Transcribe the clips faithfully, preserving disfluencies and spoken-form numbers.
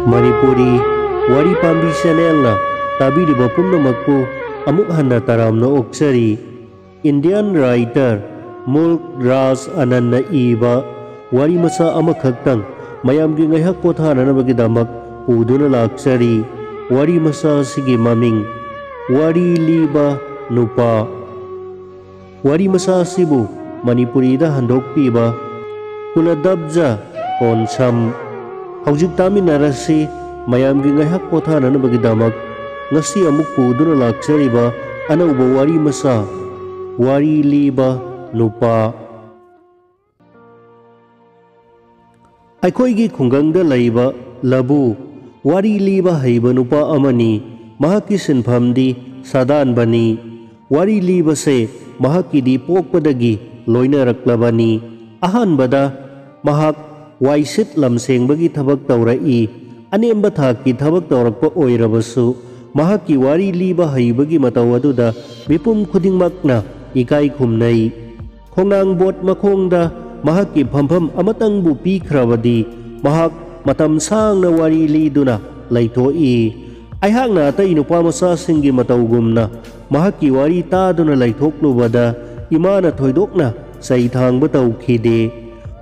ꯃꯅꯤꯄꯨꯔꯤ ꯋꯥꯔꯤ ꯄꯥꯝꯕꯤ ꯆꯦꯅꯦꯜꯅ ꯇꯥꯕꯤꯔꯤꯕ ꯄꯨꯝꯅꯃꯛꯄꯨ ꯑꯃꯨꯛ ꯍꯟꯅ ꯇꯔꯥꯝꯅ ꯑꯣꯛꯆꯔꯤ꯫ ꯏꯟꯗꯤꯌꯥꯟ ꯔꯥꯏꯇꯔ ꯃꯨꯜꯛ ꯔꯥꯖ ꯑꯅꯟꯅ ꯏꯕ ꯋꯥꯔꯤ ꯃꯆꯥ ꯑꯃꯈꯛꯇꯪ ꯃꯌꯥꯝꯒꯤ ꯉꯥꯏꯍꯥꯛ ꯄꯣꯊꯥꯅꯅꯕꯒꯤꯗꯃꯛ ꯄꯨꯗꯨꯅ ꯂꯥꯛꯆꯔꯤ꯫ ꯋꯥꯔꯤ ꯃꯆꯥ ꯑꯁꯤꯒꯤ ꯃꯃꯤꯡ ꯋꯥꯔꯤ ꯂꯤꯕ ꯅꯨꯄꯥ꯫ ꯋꯥꯔꯤ ꯃꯆꯥ ꯑꯁꯤꯕꯨ ꯃꯅꯤꯄꯨꯔꯤꯗ ꯍꯟꯗꯣꯛꯄꯤꯕ ꯀꯨꯂꯗꯕꯖ ꯇꯣꯟꯁꯝ꯫ ꯍꯧꯖꯤꯛ ꯇꯥꯃꯤꯟꯅꯔꯁꯤ꯫ ꯃꯌꯥꯝꯒꯤ ꯉꯥꯏꯍꯥꯛ ꯄꯣꯊꯥꯅꯅꯕꯒꯤꯗꯃꯛ ꯉꯁꯤ ꯑꯃꯨꯛ ꯄꯨꯗꯨꯅ ꯂꯥꯛꯆꯔꯤꯕ ꯑꯅꯧꯕ ꯋꯥꯔꯤ ꯃꯆꯥ, ꯋꯥꯔꯤ ꯂꯤꯕ ꯅꯨꯄꯥ꯫ ꯑꯩꯈꯣꯏꯒꯤ ꯈꯨꯡꯒꯪꯗ ꯂꯩꯕ ꯂꯕꯨ ꯋꯥꯔꯤ ꯂꯤꯕ ꯍꯩꯕ ꯅꯨꯄꯥ ꯑꯃꯅꯤ꯫ ꯃꯍꯥꯛꯀꯤ ꯁꯤꯟꯐꯝꯗꯤ ꯁꯥꯗꯥꯟꯕꯅꯤ꯫ ꯋꯥꯔꯤ ꯂꯤꯕꯁꯦ ꯃꯍꯥꯛꯀꯤꯗꯤ ꯄꯣꯛꯄꯗꯒꯤ ꯂꯣꯏꯅꯔꯛꯂꯕꯅꯤ꯫ ꯑꯍꯥꯟꯕꯗ ꯃꯍꯥꯛ ꯋꯥꯏꯁꯤꯠ ꯂꯝꯁꯦꯡꯕꯒꯤ ꯊꯕꯛ ꯇꯧꯔꯛꯏ꯫ ꯑꯅꯦꯝꯕ ꯊꯥꯛꯀꯤ ꯊꯕꯛ ꯇꯧꯔꯛꯄ ꯑꯣꯏꯔꯕꯁꯨ, ꯃꯍꯥꯛꯀꯤ ꯋꯥꯔꯤ ꯂꯤꯕ ꯍꯩꯕꯒꯤ ꯃꯇꯧ ꯑꯗꯨꯗ ꯃꯤꯄꯨꯝ ꯈꯨꯗꯤꯡꯃꯛꯅ ꯏꯀꯥꯏ ꯈꯨꯝꯅꯩ꯫ ꯈꯣꯡꯅꯥꯡ ꯕꯣꯠ ꯃꯈꯣꯡꯗ ꯃꯍꯥꯛꯀꯤ ꯐꯝꯐꯝ ꯑꯃꯇꯪꯕꯨ ꯄꯤꯈ꯭ꯔꯕꯗꯤ, ꯃꯍꯥꯛ ꯃꯇꯝ ꯁꯥꯡꯅ ꯋꯥꯔꯤ ꯂꯤꯗꯨꯅ ꯂꯩꯊꯣꯛꯏ꯫ ꯑꯩꯍꯥꯛꯅ ꯑꯇꯩ ꯅꯨꯄꯥ ꯃꯆꯥꯁꯤꯡꯒꯤ ꯃꯇꯧꯒꯨꯝꯅ ꯃꯍꯥꯛꯀꯤ ꯋꯥꯔꯤ ꯇꯥꯗꯨꯅ ꯂꯩꯊꯣꯛꯂꯨꯕꯗ, ꯏꯃꯥꯅ ꯊꯣꯏꯗꯣꯛꯅ ꯆꯩ ꯊꯥꯡꯕ ꯇꯧꯈꯤꯗꯦ꯫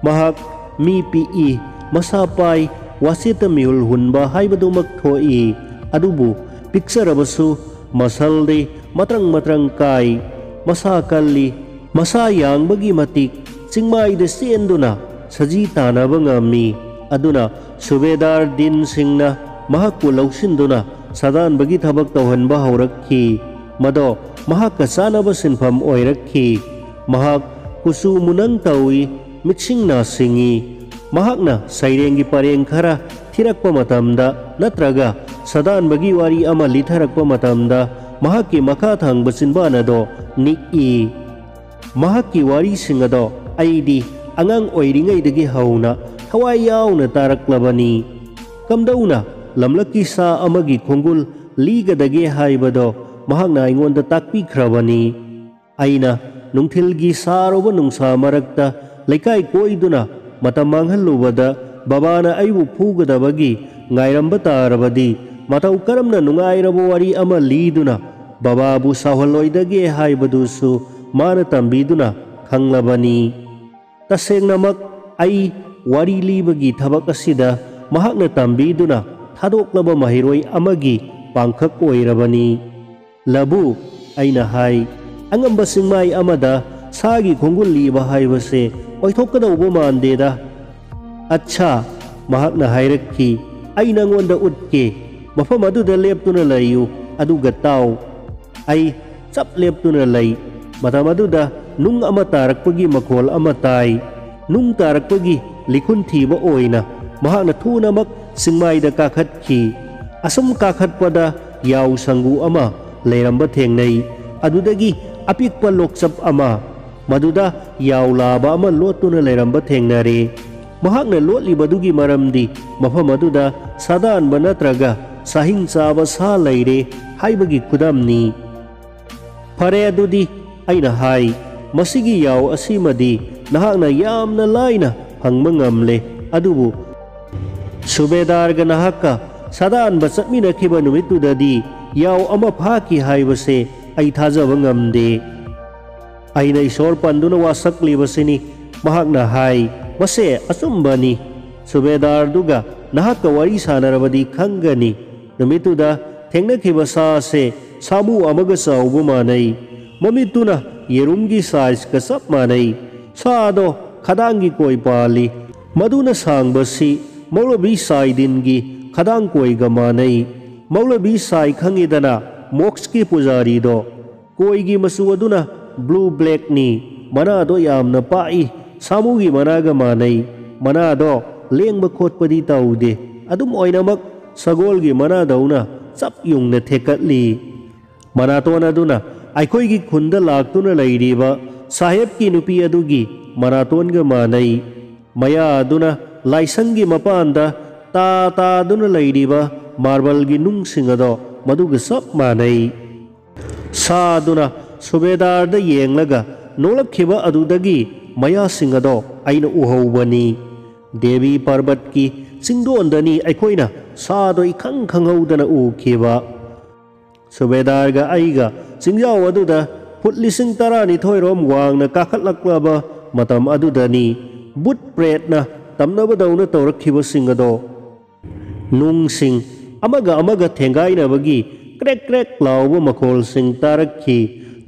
ꯃꯍꯥꯛ ꯃꯤ ꯄꯤꯛꯏ, ꯃꯁꯥ ꯄꯥꯏ, ꯋꯥꯆꯦꯠꯇ ꯃꯤꯍꯨꯜ ꯍꯨꯟꯕ ꯍꯥꯏꯕꯗꯨꯃꯛ ꯊꯣꯛꯏ꯫ ꯑꯗꯨꯕꯨ ꯄꯤꯛꯆꯔꯕꯁꯨ ꯃꯁꯜꯗꯤ ꯃꯇ꯭ꯔꯪ ꯃꯇ꯭ꯔꯪ ꯀꯥꯏ꯫ ꯃꯁꯥ ꯀꯜꯂꯤ꯫ ꯃꯁꯥ ꯌꯥꯡꯕꯒꯤ ꯃꯇꯤꯛ ꯆꯤꯡꯃꯥꯏꯗ ꯆꯦꯟꯗꯨꯅ ꯁꯖꯤ ꯇꯥꯟꯅꯕ ꯉꯝꯃꯤ꯫ ꯑꯗꯨꯅ ꯁꯨꯕꯦꯗꯥꯔ ꯗꯤꯟ ꯁꯤꯡꯅ ꯃꯍꯥꯛꯄꯨ ꯂꯧꯁꯤꯟꯗꯨꯅ ꯁꯥꯗꯥꯟꯕꯒꯤ ꯊꯕꯛ ꯇꯧꯍꯟꯕ ꯍꯧꯔꯛꯈꯤ꯫ ꯃꯗꯣ ꯃꯍꯥꯛꯀ ꯆꯥꯟꯅꯕ ꯁꯤꯟꯐꯝ ꯑꯣꯏꯔꯛꯈꯤ꯫ ꯃꯍꯥꯛ ꯀꯨꯆꯨ ꯃꯨꯅꯪ ꯇꯧꯏ, ꯃꯤꯠꯁꯤꯡꯅ ꯁꯤꯡꯏ꯫ ꯃꯍꯥꯛꯅ ꯁꯩꯔꯦꯡꯒꯤ ꯄꯔꯦꯡ ꯈꯔ ꯊꯤꯔꯛꯄ ꯃꯇꯝꯗ ꯅꯠꯇ꯭ꯔꯒ ꯁꯥꯗꯥꯟꯕꯒꯤ ꯋꯥꯔꯤ ꯑꯃ ꯂꯤꯊꯔꯛꯄ ꯃꯇꯝꯗ, ꯃꯍꯥꯛꯀꯤ ꯃꯈꯥ ꯊꯪꯕ ꯆꯤꯟꯕꯥꯟ ꯑꯗꯣ ꯅꯤꯛꯏ꯫ ꯃꯍꯥꯛꯀꯤ ꯋꯥꯔꯤꯁꯤꯡ ꯑꯗꯣ ꯑꯩꯗꯤ ꯑꯉꯥꯡ ꯑꯣꯏꯔꯤꯉꯩꯗꯒꯤ ꯍꯧꯅ ꯊꯋꯥꯏ ꯌꯥꯎꯅ ꯇꯥꯔꯛꯂꯕꯅꯤ꯫ ꯀꯝꯗꯧꯅ ꯂꯝꯂꯛꯀꯤ ꯁꯥ ꯑꯃꯒꯤ ꯈꯣꯡꯒꯨꯜ ꯂꯤꯒꯗꯒꯦ ꯍꯥꯏꯕꯗꯣ ꯃꯍꯥꯛꯅ ꯑꯩꯉꯣꯟꯗ ꯇꯥꯛꯄꯤꯈ꯭ꯔꯕꯅꯤ꯫ ꯑꯩꯅ ꯅꯨꯡꯊꯤꯜꯒꯤ ꯁꯥꯔꯕ ꯅꯨꯡꯁꯥ ꯃꯔꯛꯇ ꯂꯩꯀꯥꯏ ꯀꯣꯏꯗꯨꯅ ꯃꯇꯝ ꯃꯥꯡꯍꯜꯂꯨꯕꯗ, ꯕꯕꯥꯅ ꯑꯩꯕꯨ ꯐꯨꯒꯗꯕꯒꯤ ꯉꯥꯏꯔꯝꯕ ꯇꯥꯔꯕꯗꯤ ꯃꯇꯧ ꯀꯔꯝꯅ ꯅꯨꯡꯉꯥꯏꯔꯕ ꯋꯥꯔꯤ ꯑꯃ ꯂꯤꯗꯨꯅ ꯕꯕꯥꯕꯨ ꯁꯥꯎꯍꯜꯂꯣꯏꯗꯒꯦ ꯍꯥꯏꯕꯗꯨꯁꯨ ꯃꯥꯅ ꯇꯝꯕꯤꯗꯨꯅ ꯈꯪꯂꯕꯅꯤ꯫ ꯇꯁꯦꯡꯅꯃꯛ ꯑꯩ ꯋꯥꯔꯤ ꯂꯤꯕꯒꯤ ꯊꯕꯛ ꯑꯁꯤꯗ ꯃꯍꯥꯛꯅ ꯇꯝꯕꯤꯗꯨꯅ ꯊꯥꯗꯣꯛꯂꯕ ꯃꯍꯩꯔꯣꯏ ꯑꯃꯒꯤ ꯄꯥꯡꯈꯛ ꯑꯣꯏꯔꯕꯅꯤ꯫ "ꯂꯕꯨ," ꯑꯩꯅ ꯍꯥꯏ, "ꯑꯉꯝꯕ ꯆꯤꯡꯃꯥꯏ ꯑꯃꯗ ꯁꯥꯒꯤ ꯈꯣꯡꯒꯨꯜ ꯂꯤꯕ ꯍꯥꯏꯕꯁꯦ ꯑꯣꯏꯊꯣꯛꯀꯗꯧꯕ ꯃꯥꯟꯗꯦꯗ꯫" "ꯑꯠꯁꯥ," ꯃꯍꯥꯛꯅ ꯍꯥꯏꯔꯛꯈꯤ, "ꯑꯩ ꯅꯪꯉꯣꯟꯗ ꯎꯠꯀꯦ꯫ ꯃꯐꯝ ꯑꯗꯨꯗ ꯂꯦꯞꯇꯨꯅ ꯂꯩꯌꯨ, ꯑꯗꯨꯒ ꯇꯥꯎ꯫" ꯑꯩ ꯆꯞ ꯂꯦꯞꯇꯨꯅ ꯂꯩ꯫ ꯃꯇꯝ ꯑꯗꯨꯗ ꯅꯨꯡ ꯑꯃ ꯇꯥꯔꯛꯄꯒꯤ ꯃꯈꯣꯜ ꯑꯃ ꯇꯥꯏ꯫ ꯅꯨꯡ ꯇꯥꯔꯛꯄꯒꯤ ꯂꯤꯈꯨꯟ ꯊꯤꯕ ꯑꯣꯏꯅ ꯃꯍꯥꯛꯅ ꯊꯨꯅꯃꯛ ꯆꯤꯡꯃꯥꯏꯗ ꯀꯥꯈꯠꯈꯤ꯫ ꯑꯁꯨꯝ ꯀꯥꯈꯠꯄꯗ ꯌꯥꯎ ꯁꯪꯒꯨ ꯑꯃ ꯂꯩꯔꯝꯕ ꯊꯦꯡꯅꯩ꯫ ꯑꯗꯨꯗꯒꯤ ꯑꯄꯤꯛꯄ ꯂꯣꯛꯆꯞ ꯑꯃ, ꯃꯗꯨꯗ ꯌꯥꯎ ꯂꯥꯕ ꯑꯃ ꯂꯣꯠꯇꯨꯅ ꯂꯩꯔꯝꯕ ꯊꯦꯡꯅꯔꯦ꯫ ꯃꯍꯥꯛꯅ ꯂꯣꯠꯂꯤꯕꯗꯨꯒꯤ ꯃꯔꯝꯗꯤ ꯃꯐꯝ ꯑꯗꯨꯗ ꯁꯥꯗꯥꯟꯕ ꯅꯠꯇ꯭ꯔꯒ ꯁꯥꯍꯤꯡ ꯆꯥꯕ ꯁꯥ ꯂꯩꯔꯦ ꯍꯥꯏꯕꯒꯤ ꯈꯨꯗꯝꯅꯤ꯫ "ꯐꯔꯦ ꯑꯗꯨꯗꯤ," ꯑꯩꯅ ꯍꯥꯏ, "ꯃꯁꯤꯒꯤ ꯌꯥꯎ ꯑꯁꯤꯃꯗꯤ ꯅꯍꯥꯛꯅ ꯌꯥꯝꯅ ꯂꯥꯏꯅ ꯐꯪꯕ ꯉꯝꯂꯦ꯫ ꯑꯗꯨꯕꯨ ꯁꯨꯕꯦꯗꯥꯔꯒ ꯅꯍꯥꯛꯀ ꯁꯥꯗꯥꯟꯕ ꯆꯠꯃꯤꯟꯅꯈꯤꯕ ꯅꯨꯃꯤꯠꯇꯨꯗꯗꯤ ꯌꯥꯎ ꯑꯃ ꯐꯥꯈꯤ ꯍꯥꯏꯕꯁꯦ ꯑꯩ ꯊꯥꯖꯕ ꯉꯝꯗꯦ꯫" ꯑꯩꯅ ꯏꯁꯣꯔ ꯄꯟꯗꯨꯅ ꯋꯥꯁꯛꯂꯤꯕꯁꯤꯅꯤ꯫ ꯃꯍꯥꯛꯅ ꯍꯥꯏ, "ꯃꯁꯦ ꯑꯆꯨꯝꯕꯅꯤ꯫ ꯁꯨꯕꯦꯗꯥꯔꯗꯨꯒ ꯅꯍꯥꯛꯀ ꯋꯥꯔꯤ ꯁꯥꯟꯅꯔꯕꯗꯤ ꯈꯪꯒꯅꯤ꯫ ꯅꯨꯃꯤꯠꯇꯨꯗ ꯊꯦꯡꯅꯈꯤꯕ ꯁꯥ ꯑꯁꯦ ꯁꯥꯃꯨ ꯑꯃꯒ ꯆꯥꯎꯕ ꯃꯥꯟꯅꯩ꯫ ꯃꯃꯤꯠꯇꯨꯅ ꯌꯦꯔꯨꯝꯒꯤ ꯁꯥꯏꯖꯀ ꯆꯞ ꯃꯥꯟꯅꯩ꯫ ꯁꯥ ꯑꯗꯣ ꯈꯗꯥꯡꯒꯤ ꯀꯣꯏ ꯄꯥꯜꯂꯤ꯫ ꯃꯗꯨꯅ ꯁꯥꯡꯕꯁꯤ ꯃꯧꯂꯕꯤ ꯁꯥꯏꯗꯤꯟꯒꯤ ꯈꯗꯥꯡ ꯀꯣꯏꯒ ꯃꯥꯟꯅꯩ꯫ ꯃꯧꯂꯕꯤ ꯁꯥꯏ ꯈꯪꯉꯤꯗꯅ, ꯃꯣꯛꯁꯀꯤ ꯄꯨꯖꯥꯔꯤꯗꯣ꯫ ꯀꯣꯏꯒꯤ ꯃꯆꯨ ꯑꯗꯨꯅ ꯕ꯭ꯂꯨ ꯕ꯭ꯂꯦꯛꯅꯤ꯫ ꯃꯅꯥꯗꯣ ꯌꯥꯝꯅ ꯄꯥꯛꯏ꯫ ꯁꯥꯃꯨꯒꯤ ꯃꯅꯥꯒ ꯃꯥꯟꯅꯩ꯫ ꯃꯅꯥꯗꯣ ꯂꯦꯡꯕ ꯈꯣꯠꯄꯗꯤ ꯇꯧꯗꯦ꯫ ꯑꯗꯨꯝ ꯑꯣꯏꯅꯃꯛ ꯁꯒꯣꯜꯒꯤ ꯃꯅꯥꯗꯧꯅ ꯆꯞ ꯌꯨꯡꯅ ꯊꯦꯛꯀꯠꯂꯤ꯫" ꯃꯅꯥꯇꯣꯟ ꯑꯗꯨꯅ ꯑꯩꯈꯣꯏꯒꯤ ꯈꯨꯟꯗ ꯂꯥꯛꯇꯨꯅ ꯂꯩꯔꯤꯕ ꯁꯥꯍꯦꯕꯀꯤ ꯅꯨꯄꯤ ꯑꯗꯨꯒꯤ ꯃꯅꯥꯇꯣꯟꯒ ꯃꯥꯟꯅꯩ꯫ ꯃꯌꯥ ꯑꯗꯨꯅ ꯂꯥꯏꯁꯪꯒꯤ ꯃꯄꯥꯟꯗ ꯇꯥ ꯇꯥꯗꯨꯅ ꯂꯩꯔꯤꯕ ꯃꯥꯔꯕꯜꯒꯤ ꯅꯨꯡꯁꯤꯡ ꯑꯗꯣ ꯃꯗꯨꯒ ꯆꯞ ꯃꯥꯟꯅꯩ꯫ ꯁꯥ ꯑꯗꯨꯅ ꯁꯨꯕꯦꯗꯥꯔꯗ ꯌꯦꯡꯂꯒ ꯅꯣꯛꯂꯛꯈꯤꯕ ꯑꯗꯨꯗꯒꯤ ꯃꯌꯥꯁꯤꯡ ꯑꯗꯣ ꯑꯩꯅ ꯎꯍꯧꯕꯅꯤ꯫ ꯗꯦꯕꯤ ꯄꯔꯕꯠꯀꯤ ꯆꯤꯡꯗꯣꯟꯗꯅꯤ ꯑꯩꯈꯣꯏꯅ ꯁꯥꯗꯣ ꯏꯈꯪ ꯈꯪꯍꯧꯗꯅ ꯎꯈꯤꯕ꯫ ꯁꯨꯕꯦꯗꯥꯔꯒ ꯑꯩꯒ ꯆꯤꯡꯖꯥꯎ ꯑꯗꯨꯗ ꯐꯨꯠ ꯂꯤꯁꯤꯡ ꯇꯔꯥꯅꯤꯊꯣꯏ ꯔꯣꯝ ꯋꯥꯡꯅ ꯀꯥꯈꯠꯂꯛꯂꯕ ꯃꯇꯝ ꯑꯗꯨꯗꯅꯤ ꯕꯨꯠ ꯄ꯭ꯔꯦꯠꯅ ꯇꯝꯅꯕꯗꯧꯅ ꯇꯧꯔꯛꯈꯤꯕꯁꯤꯡ ꯑꯗꯣ꯫ ꯅꯨꯡꯁꯤꯡ ꯑꯃꯒ ꯑꯃꯒ ꯊꯦꯡꯒꯥꯏꯅꯕꯒꯤ ꯀ꯭ꯔꯦꯛ ꯀ꯭ꯔꯦꯛ ꯂꯥꯎꯕ ꯃꯈꯣꯜꯁꯤꯡ ꯇꯥꯔꯛꯈꯤ꯫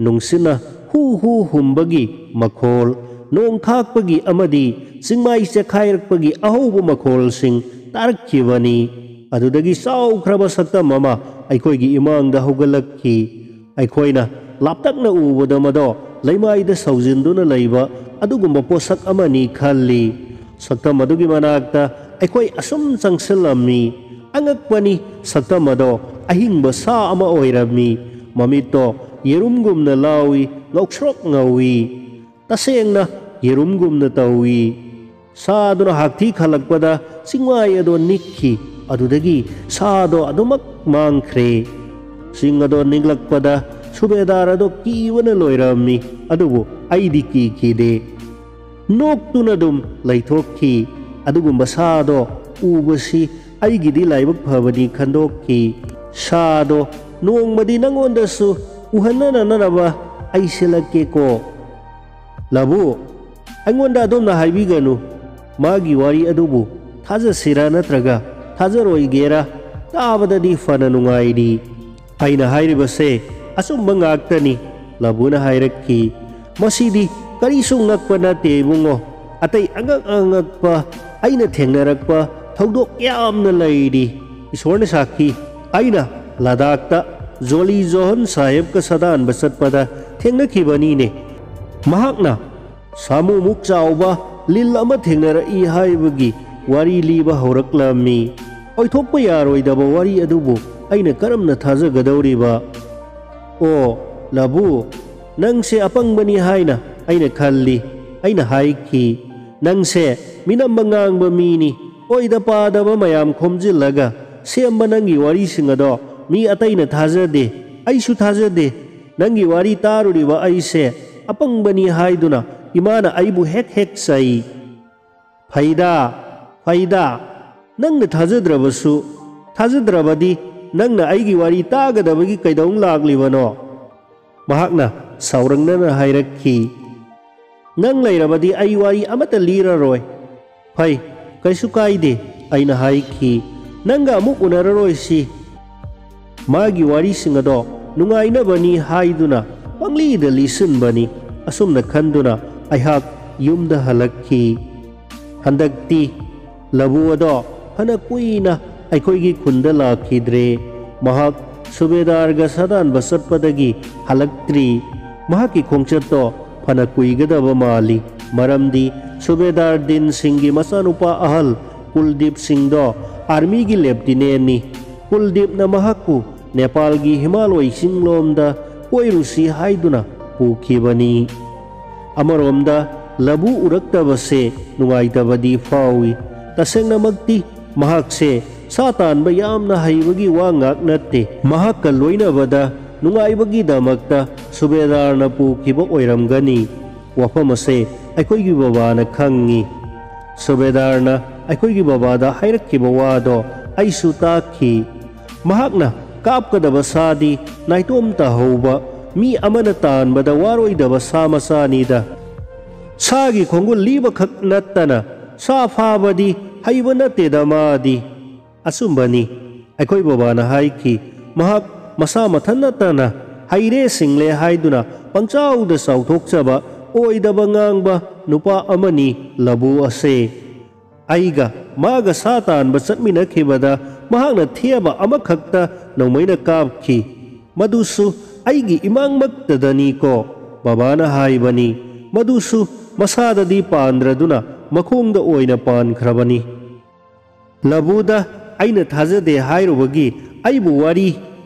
ꯅꯨꯡꯁꯤꯠꯅ ꯍꯨ ꯍꯨ ꯍꯨꯝꯕꯒꯤ ꯃꯈꯣꯜ, ꯅꯣꯡ ꯈꯥꯛꯄꯒꯤ ꯑꯃꯗꯤ ꯆꯤꯡꯃꯥꯏ ꯆꯦꯛꯈꯥꯏꯔꯛꯄꯒꯤ ꯑꯍꯧꯕ ꯃꯈꯣꯜꯁꯤꯡ ꯇꯥꯔꯛꯈꯤꯕꯅꯤ꯫ ꯑꯗꯨꯗꯒꯤ ꯆꯥꯎꯈ꯭ꯔꯕ ꯁꯛꯇꯝ ꯑꯃ ꯑꯩꯈꯣꯏꯒꯤ ꯏꯃꯥꯡꯗ ꯍꯧꯒꯠꯂꯛꯈꯤ꯫ ꯑꯩꯈꯣꯏꯅ ꯂꯥꯞꯇꯛꯅ ꯎꯕꯗ ꯃꯗꯣ ꯂꯩꯃꯥꯏꯗ ꯁꯧꯖꯤꯟꯗꯨꯅ ꯂꯩꯕ ꯑꯗꯨꯒꯨꯝꯕ ꯄꯣꯠꯁꯛ ꯑꯃꯅꯤ ꯈꯜꯂꯤ꯫ ꯁꯛꯇꯝ ꯑꯗꯨꯒꯤ ꯃꯅꯥꯛꯇ ꯑꯩꯈꯣꯏ ꯑꯁꯨꯝ ꯆꯪꯁꯤꯜꯂꯝꯃꯤ꯫ ꯑꯉꯛꯄꯅꯤ, ꯁꯛꯇꯝ ꯑꯗꯣ ꯑꯍꯤꯡꯕ ꯁꯥ ꯑꯃ ꯑꯣꯏꯔꯝꯃꯤ꯫ ꯃꯃꯤꯠꯇꯣ ꯌꯦꯔꯨꯝꯒꯨꯝꯅ ꯂꯥꯎꯏ, ꯉꯧꯁ꯭ꯔꯣꯛ ꯉꯧꯏ꯫ ꯇꯁꯦꯡꯅ ꯌꯦꯔꯨꯝꯒꯨꯝꯅ ꯇꯧꯏ꯫ ꯁꯥ ꯑꯗꯨꯅ ꯍꯥꯛꯊꯤ ꯈꯜꯂꯛꯄꯗ ꯆꯤꯡꯃꯥꯏ ꯑꯗꯣ ꯅꯤꯛꯈꯤ꯫ ꯑꯗꯨꯗꯒꯤ ꯁꯥꯗꯣ ꯑꯗꯨꯃꯛ ꯃꯥꯡꯈ꯭ꯔꯦ꯫ ꯆꯤꯡ ꯑꯗꯣ ꯅꯤꯛꯂꯛꯄꯗ ꯁꯨꯕꯦꯗꯥꯔ ꯑꯗꯣ ꯀꯤꯕꯅ ꯂꯣꯏꯔꯝꯃꯤ꯫ ꯑꯗꯨꯕꯨ ꯑꯩꯗꯤ ꯀꯤꯈꯤꯗꯦ꯫ ꯅꯣꯛꯇꯨꯅ ꯑꯗꯨꯝ ꯂꯩꯊꯣꯛꯈꯤ꯫ ꯑꯗꯨꯒꯨꯝꯕ ꯁꯥꯗꯣ ꯎꯕꯁꯤ ꯑꯩꯒꯤꯗꯤ ꯂꯥꯏꯕꯛ ꯐꯕꯅꯤ ꯈꯟꯗꯣꯛꯈꯤ꯫ ꯁꯥꯗꯣ ꯅꯣꯡꯃꯗꯤ ꯅꯪꯉꯣꯟꯗꯁꯨ ꯎꯍꯟꯅꯅꯅꯕ ꯑꯩ ꯁꯤꯜꯂꯛꯀꯦꯀꯣ꯫ ꯂꯥꯕꯨ, ꯑꯩꯉꯣꯟꯗ ꯑꯗꯣꯝꯅ ꯍꯥꯏꯕꯤꯒꯅꯨ꯫ ꯃꯥꯒꯤ ꯋꯥꯔꯤ ꯑꯗꯨꯕꯨ ꯊꯥꯖꯁꯤꯔꯥ ꯅꯠꯇ꯭ꯔꯒ ꯊꯥꯖꯔꯣꯏꯒꯦꯔꯥ? ꯇꯥꯕꯗꯗꯤ ꯐꯅ ꯅꯨꯡꯉꯥꯏꯔꯤ꯫ ꯑꯩꯅ ꯍꯥꯏꯔꯤꯕꯁꯦ ꯑꯆꯨꯝꯕ ꯉꯥꯛꯇꯅꯤ, ꯂꯥꯕꯨꯅ ꯍꯥꯏꯔꯛꯈꯤ꯫ ꯃꯁꯤꯗꯤ ꯀꯔꯤꯁꯨ ꯉꯛꯄ ꯅꯠꯇꯦ ꯏꯕꯨꯡꯉꯣ꯫ ꯑꯇꯩ ꯑꯉꯛ ꯑꯉꯛꯄ ꯑꯩꯅ ꯊꯦꯡꯅꯔꯛꯄ ꯊꯧꯗꯣꯛ ꯌꯥꯝꯅ ꯂꯩꯔꯤ꯫ ꯏꯁꯣꯔꯅ ꯁꯥꯈꯤ, ꯑꯩꯅ ꯂꯗꯥꯛꯇ ꯖꯣꯂꯤ ꯖꯣꯍꯟ ꯁꯥꯍꯦꯕꯀ ꯁꯥꯗꯥꯟꯕ ꯆꯠꯄꯗ ꯊꯦꯡꯅꯈꯤꯕꯅꯤꯅꯦ꯫ ꯃꯍꯥꯛꯅ ꯁꯥꯃꯨꯃꯨꯛ ꯆꯥꯎꯕ ꯂꯤꯜ ꯑꯃ ꯊꯦꯡꯅꯔꯛꯏ ꯍꯥꯏꯕꯒꯤ ꯋꯥꯔꯤ ꯂꯤꯕ ꯍꯧꯔꯛꯂꯝꯃꯤ꯫ ꯑꯣꯏꯊꯣꯛꯄ ꯌꯥꯔꯣꯏꯗꯕ ꯋꯥꯔꯤ ꯑꯗꯨꯕꯨ ꯑꯩꯅ ꯀꯔꯝꯅ ꯊꯥꯖꯒꯗꯧꯔꯤꯕ? ꯑꯣ, ꯂꯥꯕꯨ, ꯅꯪꯁꯦ ꯑꯄꯪꯕꯅꯤ ꯍꯥꯏꯅ ꯑꯩꯅ ꯈꯜꯂꯤ꯫ ꯑꯩꯅ ꯍꯥꯏꯈꯤ, ꯅꯪꯁꯦ ꯃꯤꯅꯝꯕ ꯉꯥꯡꯕ ꯃꯤꯅꯤ꯫ ꯑꯣꯏꯗ ꯄꯥꯗꯕ ꯃꯌꯥꯝ ꯈꯣꯝꯖꯤꯜꯂꯒ ꯁꯦꯝꯕ ꯅꯪꯒꯤ ꯋꯥꯔꯤꯁꯤꯡ ꯑꯗꯣ ꯃꯤ ꯑꯇꯩꯅ ꯊꯥꯖꯗꯦ, ꯑꯩꯁꯨ ꯊꯥꯖꯗꯦ꯫ ꯅꯪꯒꯤ ꯋꯥꯔꯤ ꯇꯥꯔꯨꯔꯤꯕ ꯑꯩꯁꯦ ꯑꯄꯪꯕꯅꯤ ꯍꯥꯏꯗꯨꯅ ꯏꯃꯥꯅ ꯑꯩꯕꯨ ꯍꯦꯛ ꯍꯦꯛ ꯆꯩ꯫ ꯐꯩꯗ, ꯐꯩꯗ, "ꯅꯪꯅ ꯊꯥꯖꯗ꯭ꯔꯕꯁꯨ, ꯊꯥꯖꯗ꯭ꯔꯕꯗꯤ ꯅꯪꯅ ꯑꯩꯒꯤ ꯋꯥꯔꯤ ꯇꯥꯒꯗꯕꯒꯤ ꯀꯩꯗꯧ ꯂꯥꯛꯂꯤꯕꯅꯣ?" ꯃꯍꯥꯛꯅ ꯁꯥꯎꯔꯛꯅꯅ ꯍꯥꯏꯔꯛꯈꯤ, "ꯅꯪ ꯂꯩꯔꯕꯗꯤ ꯑꯩ ꯋꯥꯔꯤ ꯑꯃꯠꯇ ꯂꯤꯔꯔꯣꯏ꯫" "ꯐꯩ, ꯀꯩꯁꯨ ꯀꯥꯏꯗꯦ," ꯑꯩꯅ ꯍꯥꯏꯈꯤ, "ꯅꯪꯒ ꯑꯃꯨꯛ ꯎꯅꯔꯔꯣꯏꯁꯤ꯫" ꯃꯥꯒꯤ ꯋꯥꯔꯤꯁꯤꯡ ꯑꯗꯣ ꯅꯨꯡꯉꯥꯏꯅꯕꯅꯤ ꯍꯥꯏꯗꯨꯅ ꯄꯪꯂꯤꯗ ꯂꯤꯁꯤꯟꯕꯅꯤ꯫ ꯑꯁꯨꯝꯅ ꯈꯟꯗꯨꯅ ꯑꯩꯍꯥꯛ ꯌꯨꯝꯗ ꯍꯜꯂꯛꯈꯤ꯫ ꯍꯟꯗꯛꯇꯤ ꯂꯕꯨ ꯑꯗꯣ ꯐꯅ ꯀꯨꯏꯅ ꯑꯩꯈꯣꯏꯒꯤ ꯈꯨꯟꯗ ꯂꯥꯛꯈꯤꯗ꯭ꯔꯦ꯫ ꯃꯍꯥꯛ ꯁꯨꯕꯦꯗꯥꯔꯒ ꯁꯥꯗꯥꯟꯕ ꯆꯠꯄꯗꯒꯤ ꯍꯜꯂꯛꯇ꯭ꯔꯤ꯫ ꯃꯍꯥꯛꯀꯤ ꯈꯣꯡꯆꯠꯇꯣ ꯐꯅ ꯀꯨꯏꯒꯗꯕ ꯃꯥꯜꯂꯤ, ꯃꯔꯝꯗꯤ ꯁꯨꯕꯦꯗꯥꯔ ꯗꯤꯟ ꯁꯤꯡꯒꯤ ꯃꯆꯥꯅꯨꯄꯥ ꯑꯍꯜ ꯀꯨꯜꯗꯤꯞ ꯁꯤꯡꯗꯣ ꯑꯥꯔꯃꯤꯒꯤ ꯂꯦꯞꯇꯤꯅꯦꯟꯅꯤ꯫ ꯀꯨꯜꯗꯤꯞꯅ ꯃꯍꯥꯛꯄꯨ ꯅꯦꯄꯥꯜꯒꯤ ꯍꯤꯃꯥꯂꯣꯏ ꯆꯤꯡꯂꯣꯝꯗ ꯀꯣꯏꯔꯨꯁꯤ ꯍꯥꯏꯗꯨꯅ ꯄꯨꯈꯤꯕꯅꯤ꯫ ꯑꯃꯔꯣꯝꯗ ꯂꯕꯨ ꯎꯔꯛꯇꯕꯁꯦ ꯅꯨꯡꯉꯥꯏꯇꯕꯗꯤ ꯐꯥꯎꯏ꯫ ꯇꯁꯦꯡꯅꯃꯛꯇꯤ ꯃꯍꯥꯛꯁꯦ ꯁꯥ ꯇꯥꯟꯕ ꯌꯥꯝꯅ ꯍꯩꯕꯒꯤ ꯋꯥ ꯉꯥꯛ ꯅꯠꯇꯦ꯫ ꯃꯍꯥꯛꯀ ꯂꯣꯏꯅꯕꯗ ꯅꯨꯡꯉꯥꯏꯕꯒꯤꯗꯃꯛꯇ ꯁꯨꯕꯦꯗꯥꯔꯅ ꯄꯨꯈꯤꯕ ꯑꯣꯏꯔꯝꯒꯅꯤ꯫ ꯋꯥꯐꯝ ꯑꯁꯦ ꯑꯩꯈꯣꯏꯒꯤ ꯕꯕꯥꯅ ꯈꯪꯉꯤ꯫ ꯁꯨꯕꯦꯗꯥꯔꯅ ꯑꯩꯈꯣꯏꯒꯤ ꯕꯕꯥꯗ ꯍꯥꯏꯔꯛꯈꯤꯕ ꯋꯥꯗꯣ ꯑꯩꯁꯨ ꯇꯥꯈꯤ꯫ ꯃꯍꯥꯛꯅ ꯀꯥꯞꯀꯗꯕ ꯁꯥꯗꯤ ꯅꯥꯏꯇꯣꯝ ꯇꯥꯍꯧꯕ, ꯃꯤ ꯑꯃꯅ ꯇꯥꯟꯕꯗ ꯋꯥꯔꯣꯏꯗꯕ ꯁꯥ ꯃꯆꯥꯅꯤꯗ꯫ ꯁꯥꯒꯤ ꯈꯣꯡꯒꯨꯜ ꯂꯤꯕꯈꯛ ꯅꯠꯇꯅ ꯁꯥ ꯐꯥꯕꯗꯤ ꯍꯩꯕ ꯅꯠꯇꯦꯗ ꯃꯥꯗꯤ꯫ ꯑꯆꯨꯝꯕꯅꯤ, ꯑꯩꯈꯣꯏ ꯕꯕꯥꯅ ꯍꯥꯏꯈꯤ, ꯃꯍꯥꯛ ꯃꯁꯥ ꯃꯊꯟ ꯅꯠꯇꯅ ꯍꯩꯔꯦ ꯁꯤꯡꯂꯦ ꯍꯥꯏꯗꯨꯅ ꯄꯪꯆꯥꯎꯗ ꯆꯥꯎꯊꯣꯛꯆꯕ, ꯑꯣꯏꯗꯕ ꯉꯥꯡꯕ ꯅꯨꯄꯥ ꯑꯃꯅꯤ ꯂꯕꯨ ꯑꯁꯦ꯫ ꯑꯩꯒ ꯃꯥꯒ ꯁꯥ ꯇꯥꯟꯕ ꯆꯠꯃꯤꯟꯅꯈꯤꯕꯗ ꯃꯍꯥꯛꯅ ꯊꯦꯕ ꯑꯃꯈꯛꯇ ꯅꯣꯡꯃꯩꯅ ꯀꯥꯞꯈꯤ꯫ ꯃꯗꯨꯁꯨ ꯑꯩꯒꯤ ꯏꯃꯥꯡꯃꯛꯇꯗꯅꯤꯀꯣ꯫ ꯕꯕꯥꯅ ꯍꯥꯏꯕꯅꯤ, ꯃꯗꯨꯁꯨ ꯃꯁꯥꯗꯗꯤ ꯄꯥꯟꯗ꯭ꯔꯗꯨꯅ ꯃꯈꯣꯡꯗ ꯑꯣꯏꯅ ꯄꯥꯟꯈ꯭ꯔꯕꯅꯤ꯫ ꯂꯕꯨꯗ ꯑꯩꯅ ꯊꯥꯖꯗꯦ ꯍꯥꯏꯔꯨꯕꯒꯤ ꯑꯩꯕꯨ ꯋꯥꯔꯤ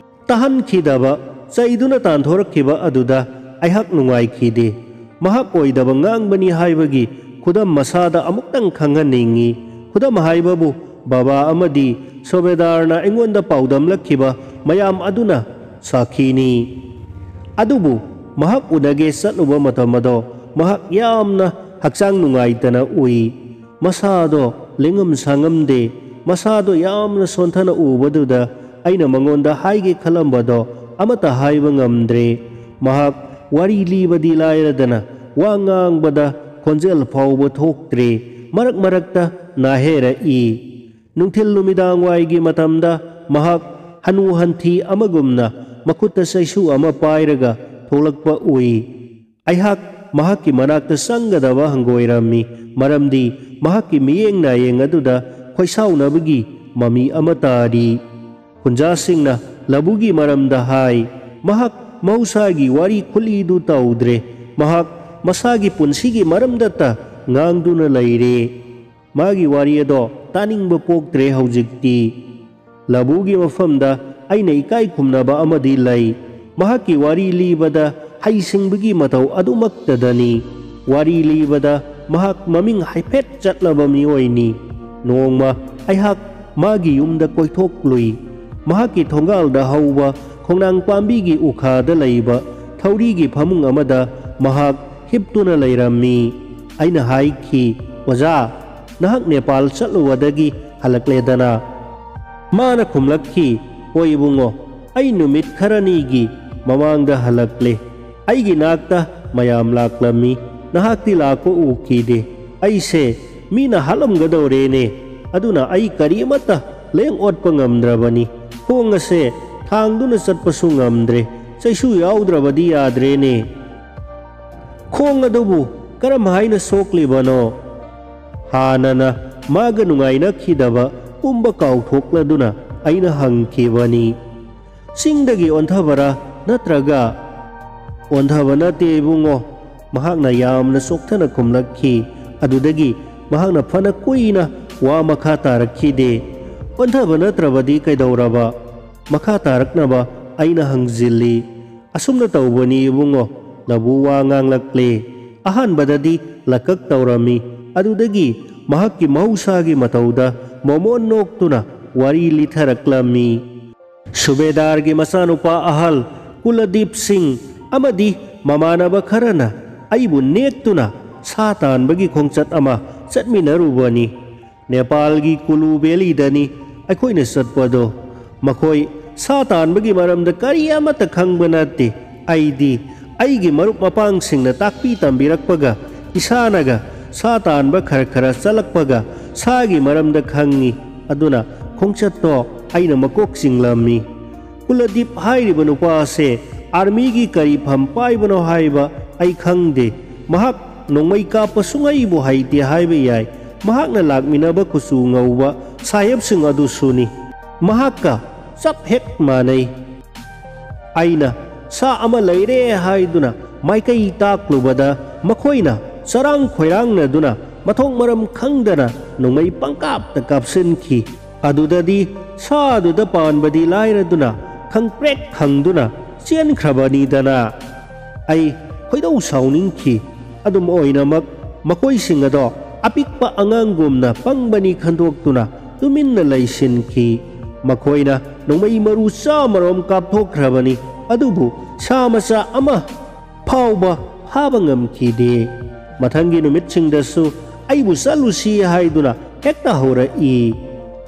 ꯇꯥꯍꯟꯈꯤꯗꯕ, ꯆꯩꯗꯨꯅ ꯇꯥꯟꯊꯣꯔꯛꯈꯤꯕ ꯑꯗꯨꯗ ꯑꯩꯍꯥꯛ ꯅꯨꯡꯉꯥꯏꯈꯤꯗꯦ꯫ ꯃꯍꯥꯛ ꯑꯣꯏꯗꯕ ꯉꯥꯡꯕꯅꯤ ꯍꯥꯏꯕꯒꯤ ꯈꯨꯗꯝ ꯃꯁꯥꯗ ꯑꯃꯨꯛꯇꯪ ꯈꯪꯍꯟꯅꯤꯡꯏ꯫ ꯈꯨꯗꯝ ꯍꯥꯏꯕꯕꯨ ꯕꯕꯥ ꯑꯃꯗꯤ ꯁꯨꯕꯦꯗꯥꯔꯅ ꯑꯩꯉꯣꯟꯗ ꯄꯥꯎꯗꯝꯂꯛꯈꯤꯕ ꯃꯌꯥꯝ ꯑꯗꯨꯅ ꯁꯥꯈꯤꯅꯤ꯫ ꯑꯗꯨꯕꯨ ꯃꯍꯥꯛ ꯎꯅꯒꯦ ꯆꯠꯂꯨꯕ ꯃꯇꯝ ꯑꯗꯣ ꯃꯍꯥꯛ ꯌꯥꯝꯅ ꯍꯛꯆꯥꯡ ꯅꯨꯡꯉꯥꯏꯇꯅ ꯎꯏ꯫ ꯃꯁꯥꯗꯣ ꯂꯦꯡꯉꯝ ꯁꯥꯉꯝꯗꯦ꯫ ꯃꯁꯥꯗꯣ ꯌꯥꯝꯅ ꯁꯣꯟꯊꯅ ꯎꯕꯗꯨꯗ ꯑꯩꯅ ꯃꯉꯣꯟꯗ ꯍꯥꯏꯒꯦ ꯈꯜꯂꯝꯕꯗꯣ ꯑꯃꯠꯇ ꯍꯥꯏꯕ ꯉꯝꯗ꯭ꯔꯦ꯫ ꯃꯍꯥꯛ ꯋꯥꯔꯤ ꯂꯤꯕꯗꯤ ꯂꯥꯏꯔꯗꯅ ꯋꯥ ꯉꯥꯡꯕꯗ ꯈꯣꯟꯖꯦꯜ ꯐꯥꯎꯕ ꯊꯣꯛꯇ꯭ꯔꯦ꯫ ꯃꯔꯛ ꯃꯔꯛꯇ ꯅꯥꯍꯦꯔꯛꯏ꯫ ꯅꯨꯡꯊꯤꯜ ꯅꯨꯃꯤꯗꯥꯡ ꯋꯥꯏꯒꯤ ꯃꯇꯝꯗ ꯃꯍꯥꯛ ꯍꯅꯨ ꯍꯟꯊꯤ ꯑꯃꯒꯨꯝꯅ ꯃꯈꯨꯠꯇ ꯆꯩꯁꯨ ꯑꯃ ꯄꯥꯏꯔꯒ ꯊꯣꯛꯂꯛꯄ ꯎꯏ꯫ ꯑꯩꯍꯥꯛ ꯃꯍꯥꯛꯀꯤ ꯃꯅꯥꯛꯇ ꯆꯪꯒꯗꯕ ꯍꯪꯒꯣꯏꯔꯝꯃꯤ, ꯃꯔꯝꯗꯤ ꯃꯍꯥꯛꯀꯤ ꯃꯤꯠꯌꯦꯡ ꯅꯥꯌꯦꯡ ꯑꯗꯨꯗ ꯈꯣꯏꯁꯥꯎꯅꯕꯒꯤ ꯃꯃꯤ ꯑꯃ ꯇꯥꯔꯤ꯫ ꯈꯨꯟꯖꯥꯁꯤꯡꯅ ꯂꯕꯨꯒꯤ ꯃꯔꯝꯗ ꯍꯥꯏ, ꯃꯍꯥꯛ ꯃꯍꯧꯁꯥꯒꯤ ꯋꯥꯔꯤ ꯈꯨꯂꯤꯗꯨ ꯇꯧꯗ꯭ꯔꯦ꯫ ꯃꯍꯥꯛ ꯃꯁꯥꯒꯤ ꯄꯨꯟꯁꯤꯒꯤ ꯃꯔꯝꯗꯇ ꯉꯥꯡꯗꯨꯅ ꯂꯩꯔꯦ꯫ ꯃꯥꯒꯤ ꯋꯥꯔꯤ ꯑꯗꯣ ꯇꯥꯅꯤꯡꯕ ꯄꯣꯛꯇ꯭ꯔꯦ ꯍꯧꯖꯤꯛꯇꯤ꯫ ꯂꯕꯨꯒꯤ ꯃꯐꯝꯗ ꯑꯩꯅ ꯏꯀꯥꯏ ꯈꯨꯝꯅꯕ ꯑꯃꯗꯤ ꯂꯩ꯫ ꯃꯍꯥꯛꯀꯤ ꯋꯥꯔꯤ ꯂꯤꯕꯗ ꯍꯩꯁꯤꯡꯕꯒꯤ ꯃꯇꯧ ꯑꯗꯨꯃꯛꯇꯗꯅꯤ꯫ ꯋꯥꯔꯤ ꯂꯤꯕꯗ ꯃꯍꯥꯛ ꯃꯃꯤꯡ ꯍꯥꯏꯐꯦꯠ ꯆꯠꯂꯕ ꯃꯤꯑꯣꯏꯅꯤ꯫ ꯅꯣꯡꯃ ꯑꯩꯍꯥꯛ ꯃꯥꯒꯤ ꯌꯨꯝꯗ ꯀꯣꯏꯊꯣꯛꯂꯨꯏ꯫ ꯃꯍꯥꯛꯀꯤ ꯊꯣꯡꯒꯥꯜꯗ ꯍꯧꯕ ꯈꯣꯡꯅꯥꯡ ꯄꯥꯝꯕꯤꯒꯤ ꯎꯈꯥꯗ ꯂꯩꯕ ꯊꯧꯔꯤꯒꯤ ꯐꯃꯨꯡ ꯑꯃꯗ ꯃꯍꯥꯛ ꯍꯤꯞꯇꯨꯅ ꯂꯩꯔꯝꯃꯤ꯫ ꯑꯩꯅ ꯍꯥꯏꯈꯤ, "ꯑꯣꯖꯥ, ꯅꯍꯥꯛ ꯅꯦꯄꯥꯜ ꯆꯠꯂꯨꯕꯗꯒꯤ ꯍꯜꯂꯛꯂꯦꯗꯅ?" ꯃꯥꯅ ꯈꯨꯝꯂꯛꯈꯤ, "ꯍꯣꯏ ꯏꯕꯨꯡꯉꯣ, ꯑꯩ ꯅꯨꯃꯤꯠ ꯈꯔꯅꯤꯒꯤ ꯃꯃꯥꯡꯗ ꯍꯜꯂꯛꯂꯦ꯫ ꯑꯩꯒꯤ ꯅꯥꯛꯇ ꯃꯌꯥꯝ ꯂꯥꯛꯂꯝꯃꯤ꯫ ꯅꯍꯥꯛꯇꯤ ꯂꯥꯛꯄ ꯎꯈꯤꯗꯦ꯫ ꯑꯩꯁꯦ ꯃꯤꯅ ꯍꯥꯠꯂꯝꯒꯗꯧꯔꯦꯅꯦ꯫ ꯑꯗꯨꯅ ꯑꯩ ꯀꯔꯤꯃꯠꯇ ꯂꯦꯡ ꯑꯣꯠꯄ ꯉꯝꯗ꯭ꯔꯕꯅꯤ꯫ ꯈꯣꯡ ꯑꯁꯦ ꯊꯥꯡꯗꯨꯅ ꯆꯠꯄꯁꯨ ꯉꯝꯗ꯭ꯔꯦ꯫ ꯆꯩꯁꯨ ꯌꯥꯎꯗ꯭ꯔꯕꯗꯤ ꯌꯥꯗ꯭ꯔꯦꯅꯦ꯫ ꯈꯣꯡ ꯑꯗꯨꯕꯨ ꯀꯔꯝ ꯍꯥꯏꯅ ꯁꯣꯛꯂꯤꯕꯅꯣ?" ꯍꯥꯟꯅꯅ ꯃꯥꯒ ꯅꯨꯡꯉꯥꯏꯅꯈꯤꯗꯕ ꯄꯨꯝꯕ ꯀꯥꯎꯊꯣꯛꯂꯗꯨꯅ ꯑꯩꯅ ꯍꯪꯈꯤꯕꯅꯤ꯫ "ꯆꯤꯡꯗꯒꯤ ꯑꯣꯟꯊꯕꯔꯥ, ꯅꯠꯇ꯭ꯔꯒ?" "ꯑꯣꯟꯊꯕ ꯅꯠꯇꯦ ꯏꯕꯨꯡꯉꯣ," ꯃꯍꯥꯛꯅ ꯌꯥꯝꯅ ꯆꯣꯛꯊꯅ ꯈꯨꯝꯂꯛꯈꯤ꯫ ꯑꯗꯨꯗꯒꯤ ꯃꯍꯥꯛꯅ ꯐꯅ ꯀꯨꯏꯅ ꯋꯥ ꯃꯈꯥ ꯇꯥꯔꯛꯈꯤꯗꯦ꯫ "ꯑꯣꯟꯊꯕ ꯅꯠꯇ꯭ꯔꯕꯗꯤ ꯀꯩꯗꯧꯔꯕ?" ꯃꯈꯥ ꯇꯥꯔꯛꯅꯕ ꯑꯩꯅ ꯍꯪꯖꯤꯜꯂꯤ꯫ "ꯑꯁꯨꯝꯅ ꯇꯧꯕꯅꯤ ꯏꯕꯨꯡꯉꯣ," ꯂꯕꯨ ꯋꯥ ꯉꯥꯡꯂꯛꯂꯦ꯫ ꯑꯍꯥꯟꯕꯗꯗꯤ ꯂꯀꯛ ꯇꯧꯔꯝꯃꯤ, ꯑꯗꯨꯗꯒꯤ ꯃꯍꯥꯛꯀꯤ ꯃꯍꯧꯁꯥꯒꯤ ꯃꯇꯧꯗ ꯃꯣꯃꯣꯟ ꯅꯣꯛꯇꯨꯅ ꯋꯥꯔꯤ ꯂꯤꯊꯔꯛꯂꯝꯃꯤ꯫ "ꯁꯨꯕꯦꯗꯥꯔꯒꯤ ꯃꯆꯥꯅꯨꯄꯥ ꯑꯍꯜ ꯀꯨꯂꯗꯤꯞ ꯁꯤꯡ ꯑꯃꯗꯤ ꯃꯃꯥꯟꯅꯕ ꯈꯔꯅ ꯑꯩꯕꯨ ꯅꯦꯛꯇꯨꯅ ꯁꯥ ꯇꯥꯟꯕꯒꯤ ꯈꯣꯡꯆꯠ ꯑꯃ ꯆꯠꯃꯤꯟꯅꯔꯨꯕꯅꯤ꯫ ꯅꯦꯄꯥꯜꯒꯤ ꯀꯨꯂꯨ ꯚꯦꯂꯤꯗꯅꯤ ꯑꯩꯈꯣꯏꯅ ꯆꯠꯄꯗꯣ꯫ ꯃꯈꯣꯏ ꯁꯥ ꯇꯥꯟꯕꯒꯤ ꯃꯔꯝꯗ ꯀꯔꯤ ꯑꯃꯠꯇ ꯈꯪꯕ ꯅꯠꯇꯦ꯫ ꯑꯩꯗꯤ ꯑꯩꯒꯤ ꯃꯔꯨꯞ ꯃꯄꯥꯡꯁꯤꯡꯅ ꯇꯥꯛꯄꯤ ꯇꯝꯕꯤꯔꯛꯄꯒ, ꯏꯁꯥꯅꯒ ꯁꯥ ꯇꯥꯟꯕ ꯈꯔ ꯈꯔ ꯆꯠꯂꯛꯄꯒ ꯁꯥꯒꯤ ꯃꯔꯝꯗ ꯈꯪꯉꯤ꯫ ꯑꯗꯨꯅ ꯈꯣꯡꯆꯠꯇꯣ ꯑꯩꯅ ꯃꯀꯣꯛ ꯆꯤꯡꯂꯝꯃꯤ꯫ ꯀꯨꯂꯗꯤꯞ ꯍꯥꯏꯔꯤꯕ ꯅꯨꯄꯥ ꯑꯁꯦ ꯑꯥꯔꯃꯤꯒꯤ ꯀꯔꯤ ꯐꯝ ꯄꯥꯏꯕꯅꯣ ꯍꯥꯏꯕ ꯑꯩ ꯈꯪꯗꯦ꯫ ꯃꯍꯥꯛ ꯅꯣꯡꯃꯩ ꯀꯥꯞꯄ ꯁꯨꯡꯍꯩꯕꯨ ꯍꯩꯇꯦ ꯍꯥꯏꯕ ꯌꯥꯏ꯫ ꯃꯍꯥꯛꯅ ꯂꯥꯛꯃꯤꯟꯅꯕ ꯀꯨꯆꯨ ꯉꯧꯕ ꯁꯥꯍꯦꯕꯁꯤꯡ ꯑꯗꯨꯁꯨꯅꯤ꯫ ꯃꯍꯥꯛꯀ ꯆꯞ ꯍꯦꯛ ꯃꯥꯟꯅꯩ꯫ ꯑꯩꯅ ꯁꯥ ꯑꯃ ꯂꯩꯔꯦ ꯍꯥꯏꯗꯨꯅ ꯃꯥꯏꯀꯩ ꯇꯥꯛꯂꯨꯕꯗ ꯃꯈꯣꯏꯅ ꯆꯔꯥꯡ ꯈꯣꯏꯔꯥꯡꯅꯗꯨꯅ ꯃꯊꯣꯡ ꯃꯔꯝ ꯈꯪꯗꯅ ꯅꯣꯡꯃꯩ ꯄꯪꯀꯥꯞꯇ ꯀꯥꯞꯁꯤꯟꯈꯤ꯫ ꯑꯗꯨꯗꯗꯤ ꯁꯥꯗꯨꯗ ꯄꯥꯟꯕꯗꯤ ꯂꯥꯏꯔꯗꯨꯅ ꯈꯪꯄ꯭ꯔꯦꯛ ꯈꯪꯗꯨꯅ ꯆꯦꯟꯈ꯭ꯔꯕꯅꯤꯗꯅ꯫ ꯑꯩ ꯈꯣꯏꯗꯧ ꯁꯥꯎꯅꯤꯡꯈꯤ꯫ ꯑꯗꯨꯝ ꯑꯣꯏꯅꯃꯛ ꯃꯈꯣꯏꯁꯤꯡ ꯑꯗꯣ ꯑꯄꯤꯛꯄ ꯑꯉꯥꯡꯒꯨꯝꯅ ꯄꯪꯕꯅꯤ ꯈꯟꯗꯣꯛꯇꯨꯅ ꯇꯨꯃꯤꯟꯅ ꯂꯩꯁꯤꯟꯈꯤ꯫ ꯃꯈꯣꯏꯅ ꯅꯣꯡꯃꯩ ꯃꯔꯨ ꯆꯥꯃꯔꯣꯝ ꯀꯥꯞꯊꯣꯛꯈ꯭ꯔꯕꯅꯤ, ꯑꯗꯨꯕꯨ ꯁꯥ ꯃꯆꯥ ꯑꯃ ꯐꯥꯎꯕ ꯐꯥꯕ ꯉꯝꯈꯤꯗꯦ꯫ ꯃꯊꯪꯒꯤ ꯅꯨꯃꯤꯠꯁꯤꯡꯗꯁꯨ ꯑꯩꯕꯨ ꯆꯠꯂꯨꯁꯤ ꯍꯥꯏꯗꯨꯅ ꯍꯦꯛꯇ ꯍꯧꯔꯛꯏ꯫